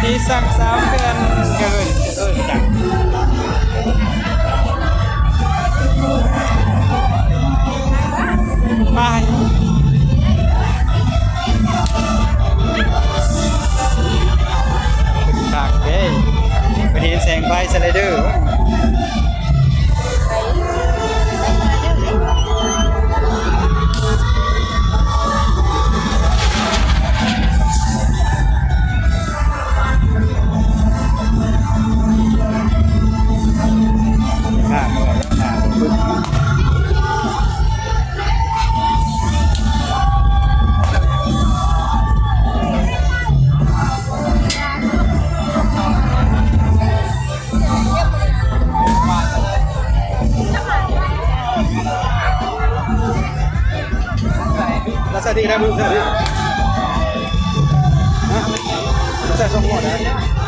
ມີສັກສາມເດືອນ ຈະເອີ້ນ ຈະເອີ້ນຈັກ ໄປ ຄັກເດ້ ໄປເຫັນແສງໄຟສະໄລເດີ. ລາວໃສ່ດີໄດ້ບໍ່? ໃສ່ດີ ຮະ? ໃສ່ສອງຫົວໄດ້.